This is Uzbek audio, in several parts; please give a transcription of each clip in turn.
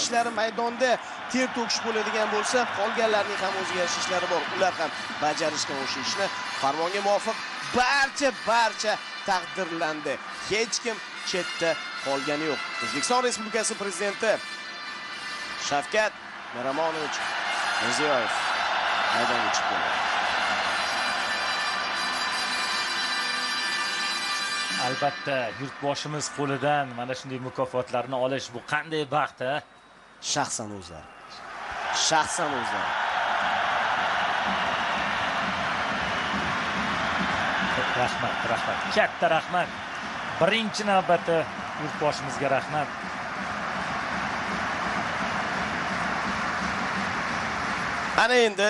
ishlari maydonda ter to'kish bo'ladigan bo'lsa, qolganlarning ham o'ziga yarasha ishlari bor. Ular ham bajarishgan o'sha ishni. Farmonga muvofiq barcha taqdirlandi. Hech kim chetda qolgani yo'q. O'zbekiston Respublikasi Prezidenti Shavkat Miromonovich Mirziyoyev maydonga chiqib keldi. Albatta, yurtboshimiz qo'lidan mana shunday mukofotlarni olish bu qanday baxt, a? Shaxsan o'zlari. Shaxsan o'zlari. Rahmat, rahmat. Katta rahmat. Birinchi navbatda yurtboshimizga rahmat. Ana endi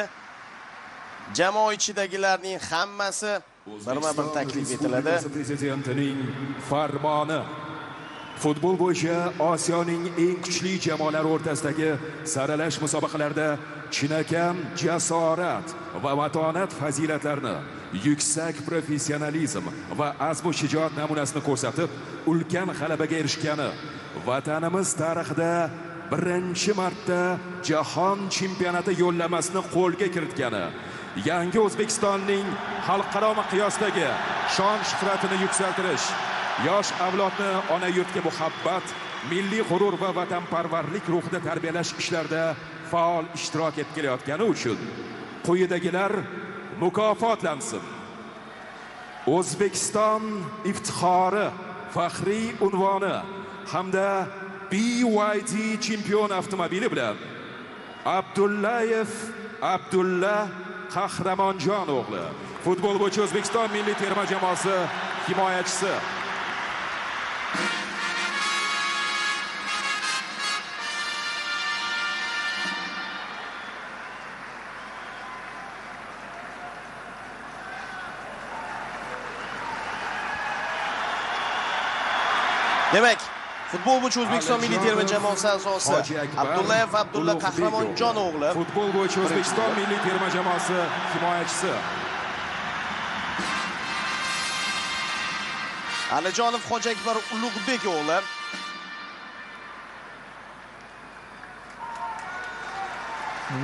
jamoa ichidagilarning hammasi birma-bir taklif etiladi. Prezidentining farmoni. Futbol bo'yicha Osiyoning eng kuchli jamoalari o'rtasidagi saralash musobaqalarida chinakam jasorat va matonat fazilatlarini, yuksak professionalizm va azmu shijoat namunasini ko'rsatib, ulkan g'alabaga erishgani, vatanimiz tarixida birinchi marta jahon chempionati yo'llanmasini qo'lga kiritgani, yangi O'zbekistonning xalqaro miqyosdagi shon-shuhratini yuksaltirish, yosh avlodni ona yurtga muhabbat, milliy g'urur va vatanparvarlik ruhida tarbiyalash ishlarida faol ishtirok etib kelayotgani uchun quyidagilar mukofotlansin. O'zbekiston iftixori faxriy unvoni hamda BYD chempion avtomobili bilan Abdullayev Abdulla Qahramonjon o'g'li, futbol bo'yicha O'zbekiston milliy terma jamoasi himoyachisi. Demak, futbol bo'yicha O'zbekiston milliy terma jamoasi a'zosi Abdullayev Abdulla Qahramonjon o'g'li, futbol bo'yicha O'zbekiston milliy terma jamoasi himoyachisi. Alijonov Hoji Akbar Ulug'bek o'g'li.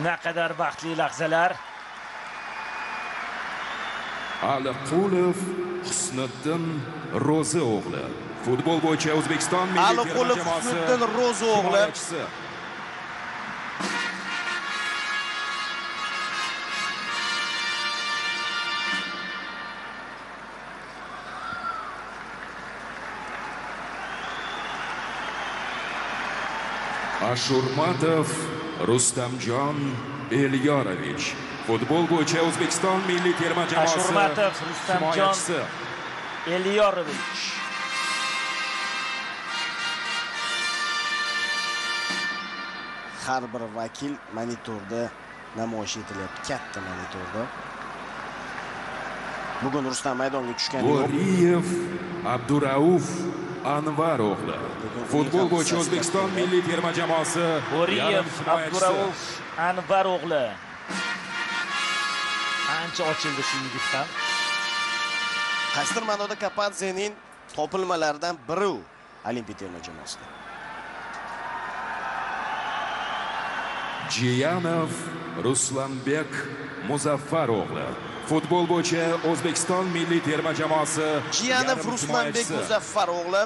Naqadar baxtli lahzalar. Aliqulov Husniddin Ro'zi o'g'li, futbol bo'yicha O'zbekiston milliy terma jamoasi Husniddin Ro'zi o'g'li. Ashurmatov Rustamjon Elyorovich, futbol bo'yicha O'zbekiston milliy terma jamoasi Ashurmatov Rustamjon Elyorovich. Har bir vakil monitorda namoyish etilyapti, katta monitorda. Bugun Rustam maydonga tushgani yo'q. Bo'riyev Abdurauf Anvar o'g'li, futbol bo'yicha O'zbekiston milliy terma jamoasi Bo'riyev Abdurauf Anvar o'g'li. Ancha ochildi shu yigit ham. Qaysidir ma'noda Kapadzening topilmalaridan biri u Olimpiya terma jamoasida. Jiyanov Ruslanbek Muzaffar o'g'li, futbol bo'yicha O'zbekiston milliy terma jamoasi Jiyanov Ruslanbek Muzaffar o'g'li.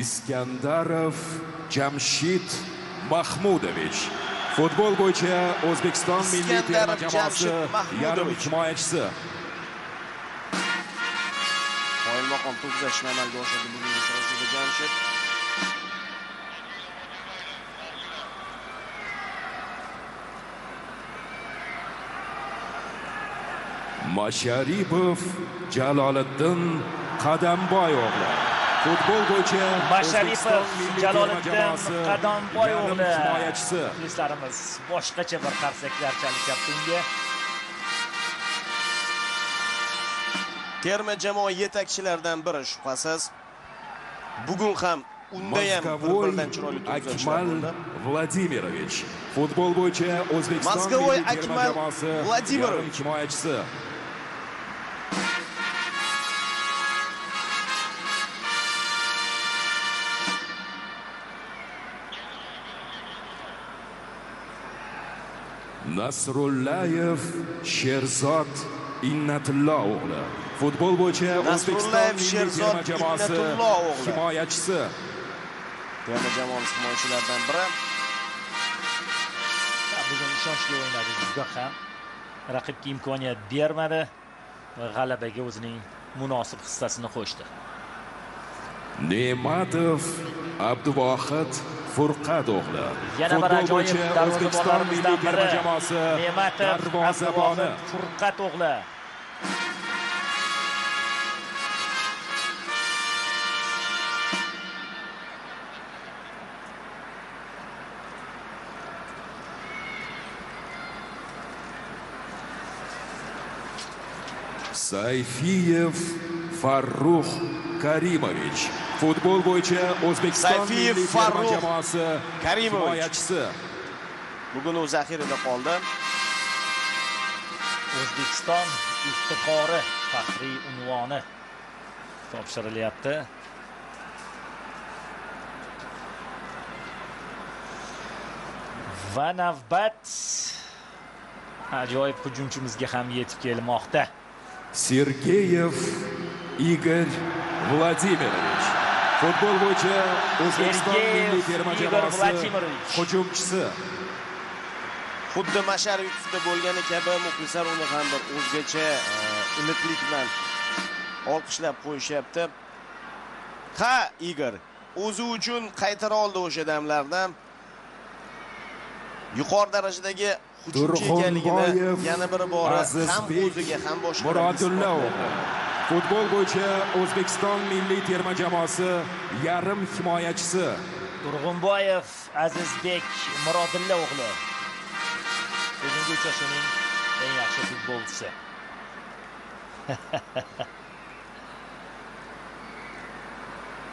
Iskandarov Jamshid Mahmudovich, futbol bo'yicha O'zbekiston milliy terma jamoasi yarim himoyachisi. Qoyilmaqom to'p uzatishni amalga oshirdi bugungi uchrashuvda Jamshid. Masharipov Jaloliddin Qadamboy o'g'li, futbol bo'yicha Masharipov Jaloliddin Qadamboy o'g'li himoyachisi. Muxlislarimiz boshqacha bir qarsaklar chalishyapti unga. Terma jamoa yetakchilaridan biri shubhasiz. Bugun ham Unda ham bir-biridan chiroyli to'p uzatishlar bo'ldi. Vladimirovich, futbol bo'yicha O'zbekiston Mozgovoy milliy terma Akmal jamoasi Vladimirovich. himoyachisi. Nasrullayev Sherzod Innatullo o'g'li, futbol bo'yicha O'zbekiston milliy terma jamoasi himoyachisi. Terma jamoamiz himoyachilaridan biri. Bugun ishonchli o'ynadi juda ham. Raqibga imkoniyat bermadi va g'alabaga o'zining munosib hissasini qo'shdi. Ne'matov Abduvohid Furqat o'g'li, yana bir futbol bo'yicha ajoyib O'zbekiston milliy darvozabonlarimizdan terma biri jamoasi Ne'matov darvozaboni. Abduvohid Furqat o'g'li. Sayfiyev Farrux Karimovich, futbol bo'yicha O'zbekiston Sayfiyev milliy terma Farrux jamoasi Karimovich. himoyachisi. Bugun u zaxirada qoldi. O'zbekiston iftixori faxriy unvoni topshirilyapti. Va navbat ajoyib hujumchimizga ham yetib kelmoqda. Sergeyev Igor Vladimirovich, futbol bo'yicha O'zbekiston milliy terma jamoasi hujumchisi. Xuddi Masharipovda bo'lgani kabi muxlislar uni ham bir o'zgacha iliqlik bilan olqishlab qo'yishyapti. Ha, Igor o'zi uchun qaytara oldi o'sha damlarda. Yuqori darajadagi hujumchi ekanligini yana bir bora ham o'ziga ham boshqalarga Murodulla o'g'li, futbol bo'yicha O'zbekiston milliy terma jamoasi yarim himoyachisi. Turg'unboyev Azizbek Murodulla o'g'li, bugungi uchrashuvning eng yaxshi futbolchisi.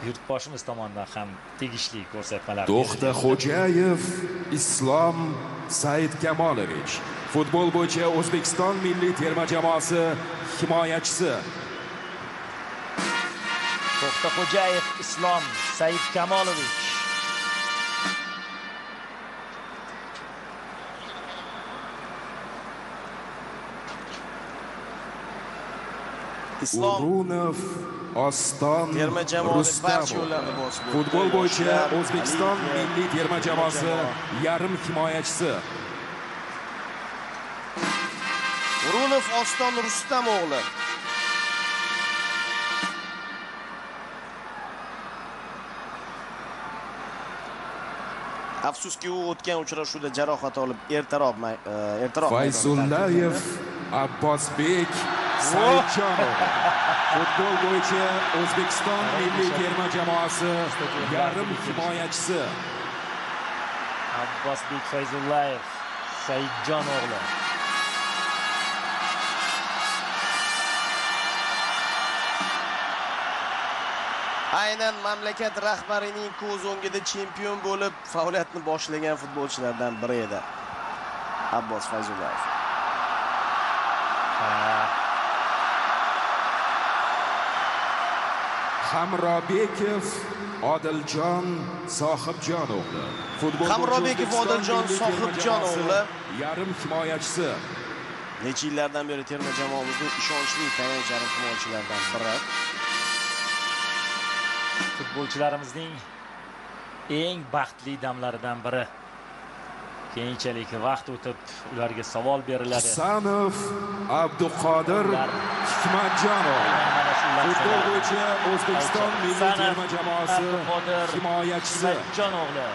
Yurtboshimiz tomonidan ham tegishli ko'rsatmalar. To'xtaxo'jayev Islom Saidkamolovich, futbol bo'yicha O'zbekiston milliy terma jamoasi himoyachisi. To'xtaxo'jayev Islom Saidkamolovich. Islom O'runov Oston terma jamoasi barcha Rustamov, yo'llarni bosib o'tdi. futbol bo'yicha Yoshlar, O'zbekiston Olimpiya, milliy terma jamoasi yarim himoyachisi. O'runov Oston Rustam o'g'li. Afsuski u o'tgan uchrashuvda jarohat olib ertaroq Fayzullayev Abbosbek Saidjonov, futbol bo'yicha O'zbekiston milliy terma jamoasi yarim himoyachisi. Abbosbek Fayzullayev Saidjon o'g'li. Aynan mamlakat rahbarining ko'z o'ngida chempion bo'lib faoliyatini boshlagan futbolchilardan biri edi Abbos Fayzullayev. Hamrobekov Odiljon Sohibjon o'g'li, futbol Hamrobekov Odiljon Sohibjon o'g'li yarim himoyachisi. Necha yillardan beri terma jamoamizning ishonchli tayanch yarim himoyachilaridan biri. Futbolchilarimizning eng baxtli damlaridan biri. Keyinchalik vaqt o'tib ularga savol beriladi. Husanov Abduqodir Hikmatjonov, futbol bo'yicha O'zbekiston milliy terma jamoasi himoyachisi. Hikmatjon o'g'li.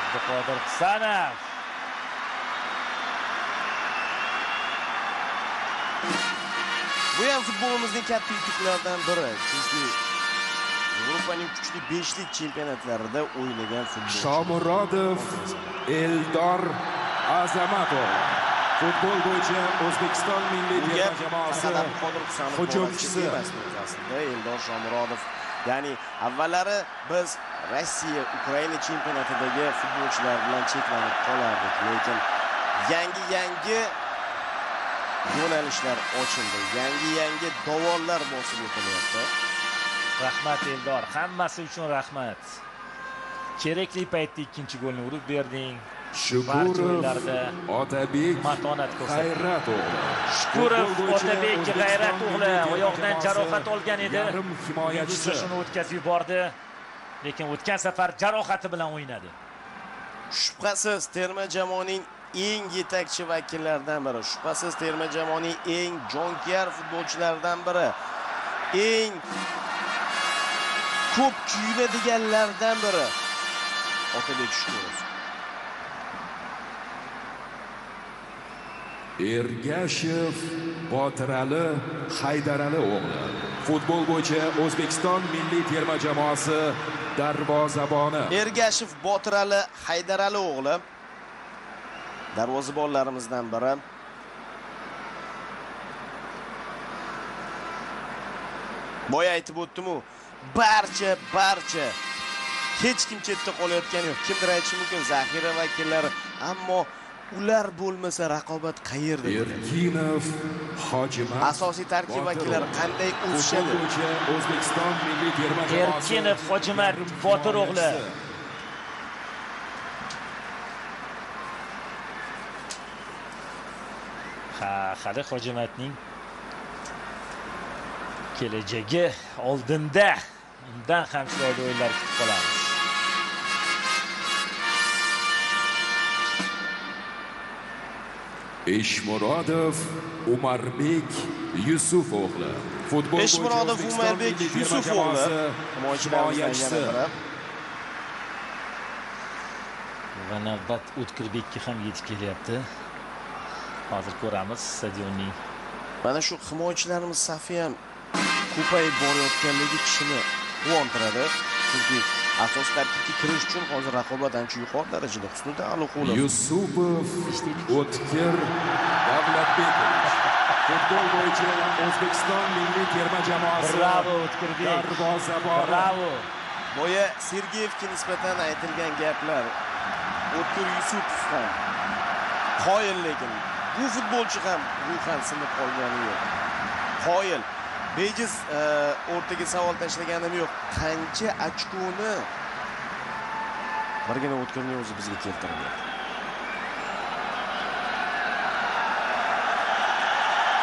Abduqodir Husanov. Bu ham futbolimizning katta yutuqlaridan biri, chunki Yevropaning kuchli 5lik chempionatlarida o'ynagan futbolchi. Shomurodov Eldor Azamatov, Futbol bo'yicha O'zbekiston milliy terma jamoasi hujumchisi aslida Eldor Shomurodov. Ya'ni avvallari biz Rossiya, Ukraina chempionatidagi futbolchilar bilan cheklanib qolardik, lekin yangi yo'nalishlar ochildi, yangi dovonlar bosib o'tilyapti. Rahmat Eldor, hammasi uchun rahmat. Kerakli paytda ikkinchi golni urib berding. Shukurov Otabek G'ayrat o'g'li. Shukurov Otabek G'ayrat o'g'li oyoqdan jarohat olgan edi. Yarim himoyachisi shuni o'tkazib yubordi. Lekin o'tgan safar jarohati bilan o'ynadi. Shubhasiz terma jamoaning eng yetakchi vakillaridan biri, shubhasiz terma jamoaning eng jonkuyar futbolchilaridan biri, eng ko'p kuyunadiganlardan biri Otabek Shukurov. Ergashev Botirali Haydarali o'g'li. Futbol bo'yicha O'zbekiston milliy terma jamoasi darvozaboni. Ergashev Botirali Haydarali o'g'li darvozabonlarimizdan biri. Boya aytib o'tdim-u, barcha hech kim chetda qolayotgani yo'q. Kimdir aytishi mumkin zaxira vakillari, ammo ular bo'lmasa raqobat qayerda? Erkinov Hojimat. Asosiy tarkib vakillari qanday o'sishadi? O'zbekiston milliy terma jamoasi Erkinov Hojimat Botir o'g'li. Ha, hali Hojimatning kelajagi oldinda. Undan ham chiroyli o'yinlar kutib qolamiz. Eshmurodov Umarbek Yusuf o'g'li. Futbol Eshmurodov Umarbek Yusuf o'g'li himoyachisi. Va navbat O'tkirbekka ham yetib kelyapti. Hozir ko'ramiz stadionning. Mana shu himoyachilarimiz safi ham ko'payib borayotganligi kishini quvontiradi. Chunki asosiy tarkibga kirish uchun hozir raqobat ancha yuqori darajada. Husniddin Aliqulov, Yusupov O'tkir Davlatbekovich. Futbol bo'yicha O'zbekiston milliy terma jamoasi. Bravo O'tkirbek. Darvozaboni. Bravo. Boya Sergeyevga nisbatan aytilgan gaplar O'tkir Yusupov ham qoyil, lekin bu futbolchi ham ruhan sinib qolgani yo'q. Qoyil. Bejiz o'rtaga savol tashlaganim yo'q. Qancha ochkoni birgina O'tkirning o'zi bizga keltirib berdi.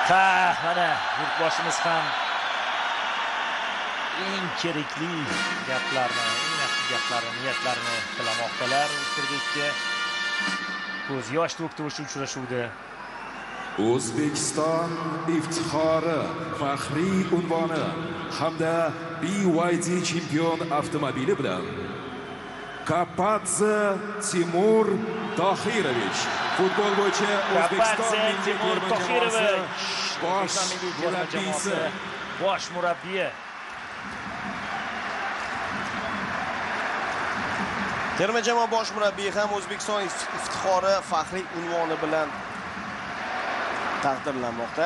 Ha, mana yurtboshimiz ham eng kerakli gaplarni, eng yaxshi gaplarni, niyatlarni tilamoqdalar O'tkirbekka. Ko'z yosh to'kdi o'sha uchrashuvda. O'zbekiston iftixori faxriy unvoni hamda BYD chempion avtomobili bilan Kapadze Timur Tohirovich. Futbol bo'yicha O'zbekiston milliy terma jamoasi bosh murabbiyi. Terma jamoa bosh murabbiyi ham O'zbekiston iftixori faxriy unvoni bilan taqdirlanmoqda.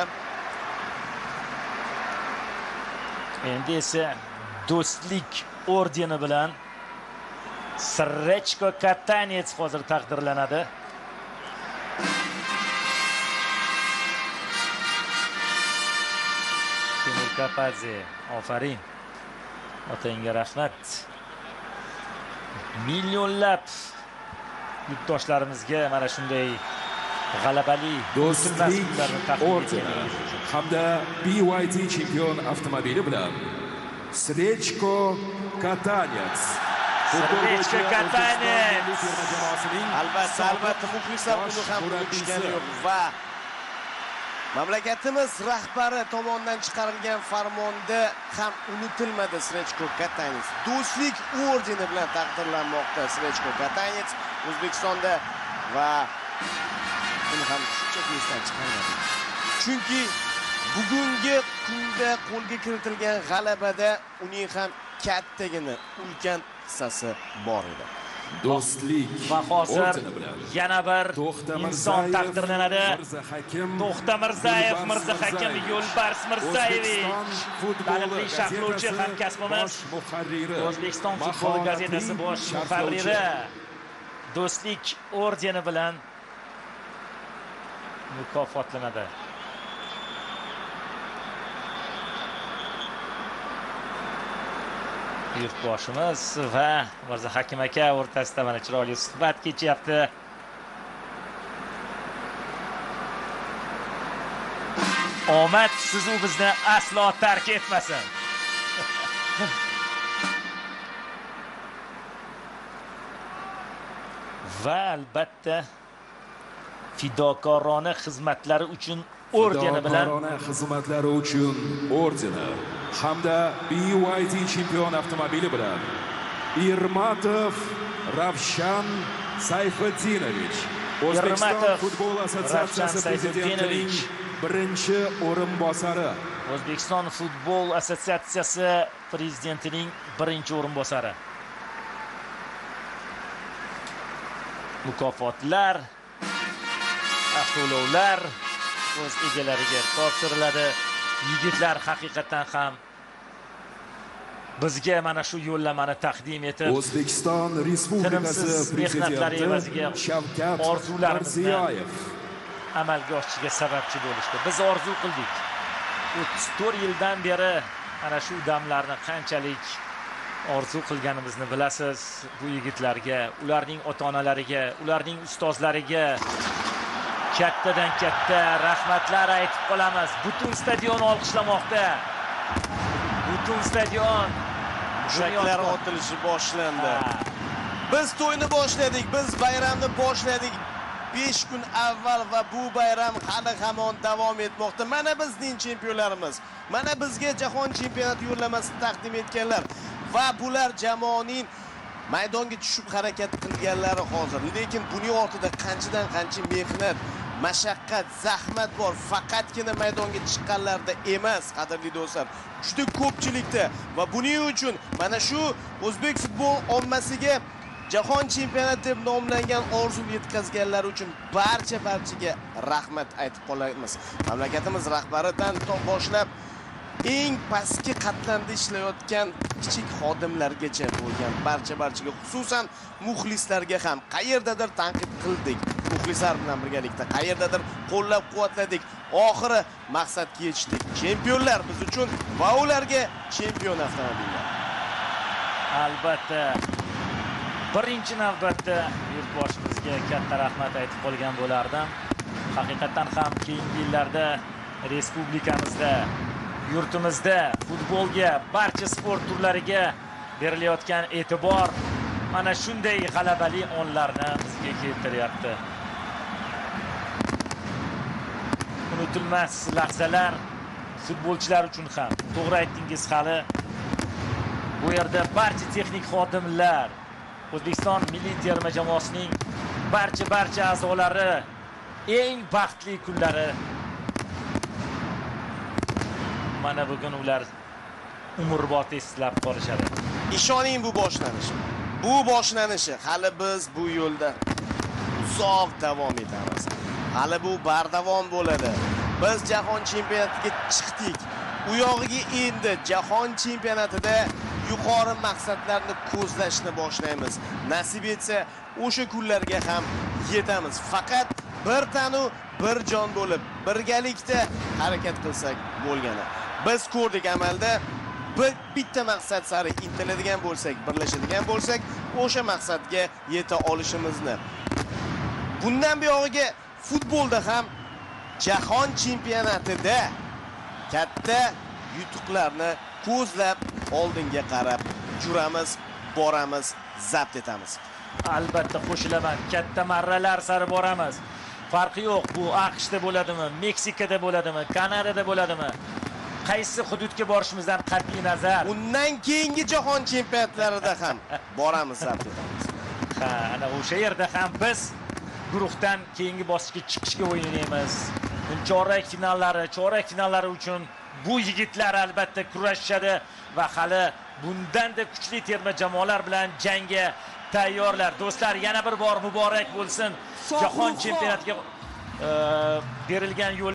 Endi esa do'stlik ordeni bilan Srechko Katanets hozir taqdirlanadi. Timur Kapadze, ofarin. Otangga rahmat. Millionlab yurtdoshlarimizga mana shunday g'alabali do'stlik ordeni hamda BYD chempion avtomobili bilan Srechko Katanets. Srechko Katanets. Albatta, muxlislar buni ham unutishgani yo'q va mamlakatimiz rahbari tomonidan chiqarilgan farmonda ham unutilmadi Srechko Katanets. Do'stlik ordeni bilan taqdirlanmoqda Srechko Katanets O'zbekistonda va buni ham shunchaki esdan chiqarmadik. Chunki bugungi kunda qo'lga kiritilgan g'alabada uning ham kattagina ulkan hissasi bor edi. Do'stlik va hozir yana bir inson taqdirlanadi. To'xtamirzayev Mirzahakim Yo'lbars Mirzayevich, taniqli sharhlovchi hamkasbimiz, O'zbekiston futboli gazetasi bosh muharriri Do'stlik ordeni bilan mukofotlanadi. Yurtboshimiz va Mirzahakim aka o'rtasida mana chiroyli suhbat kechyapti. Omad siz u bizni aslo tark etmasin. Va albatta fidokorona xizmatlari uchun ordeni bilan, fidokorona xizmatlari uchun ordeni hamda BYD chempion avtomobili bilan Irmatov Ravshan Sayfutdinovich, O'zbekiston futbol assotsiatsiyasi prezidentining birinchi o'rinbosari. O'zbekiston futbol assotsiatsiyasi prezidentining birinchi o'rinbosari. Mukofotlar, avtoulovlar o'z egalariga topshiriladi. Yigitlar haqiqatan ham bizga mana shu yo'llamani taqdim etib, O'zbekiston Respublikasi prezidenti Shavkat orzularimizni Mirziyoyev amalga oshishiga sababchi bo'lishdi. Biz orzu qildik. 34 yildan beri ana shu damlarni qanchalik orzu qilganimizni bilasiz. Bu yigitlarga, ularning ota-onalariga, ularning ustozlariga kattadan katta rahmatlar aytib qolamiz. Butun stadion olqishlamoqda. Butun stadion mushaklar otilishi boshlandi. Biz to'yni boshladik, biz bayramni boshladik 5 kun avval va bu bayram hali hamon davom etmoqda. Mana bizning chempionlarimiz, mana bizga jahon chempionati yo'llamasini taqdim etganlar va bular jamoaning maydonga tushib harakat qilganlari hozir. Lekin buning ortida qanchadan qancha mehnat, mashaqqat, zahmat bor. Faqatgina maydonga chiqqanlarda emas, qadrli do'stlar, juda ko'pchilikda va buning uchun mana shu o'zbek futbol ommasiga jahon chempionati deb nomlangan orzuni yetkazganlar uchun barcha-barchaga rahmat aytib qolamiz. Mamlakatimiz rahbaridan boshlab eng pastki qatlamda ishlayotgan kichik xodimlargacha bo'lgan barcha-barchaga, xususan muxlislarga ham qayerdadir tanqid qildik, muxlislar bilan birgalikda qayerdadir qo'llab-quvvatladik. Oxiri maqsadga yetishdik. Chempionlar biz uchun va ularga chempion avtomobillar. Albatta, birinchi navbatda yurtboshimizga katta rahmat aytib qolgan bo'lardim. Haqiqatan ham keyingi yillarda respublikamizda, yurtimizda futbolga, barcha sport turlariga berilayotgan e'tibor mana shunday g'alabali onlarni bizga keltiryapti. Unutilmas lahzalar futbolchilar uchun ham. To'g'ri aytdingiz, hali bu yerda barcha texnik xodimlar, O'zbekiston milliy terma jamoasining barcha a'zolari eng baxtli kunlari mana bugun ular umrbod eslab qolishadi. Ishoning, bu boshlanishi. Bu boshlanishi. Hali biz bu yo'lda uzoq davom etamiz. Hali bu bardavom bo'ladi. Biz jahon chempionatiga chiqdik. U yog'iga endi jahon chempionatida yuqori maqsadlarni ko'zlashni boshlaymiz. Nasib etsa o'sha kunlarga ham yetamiz. Faqat bir tanu bir jon bo'lib birgalikda harakat qilsak bo'lgani. Biz ko'rdik amalda, bitta maqsad sari intiladigan bo'lsak, birlashadigan bo'lsak, o'sha maqsadga yeta olishimizni. Bundan buyog'iga futbolda ham jahon chempionatida katta yutuqlarni ko'zlab oldinga qarab juramiz, boramiz, zabt etamiz. Albatta qo'shilaman. Katta marralar sari boramiz. Farqi yo'q, bu AQShda bo'ladimi, Meksikada bo'ladimi, Kanadada bo'ladimi? Qaysi hududga borishimizdan qat'iy nazar. Undan keyingi jahon chempionatlarida ham boramiz, zabt etamiz. Ha, ana o'sha yerda ham biz guruhdan keyingi bosqichga chiqishga o'ynaymiz. Chorak finallari, uchun bu yigitlar albatta kurashishadi va hali bundan-da kuchli terma jamoalar bilan jangga tayyorlar. Do'stlar, yana bir bor muborak bo'lsin. Jahon chempionatiga berilgan yo'l.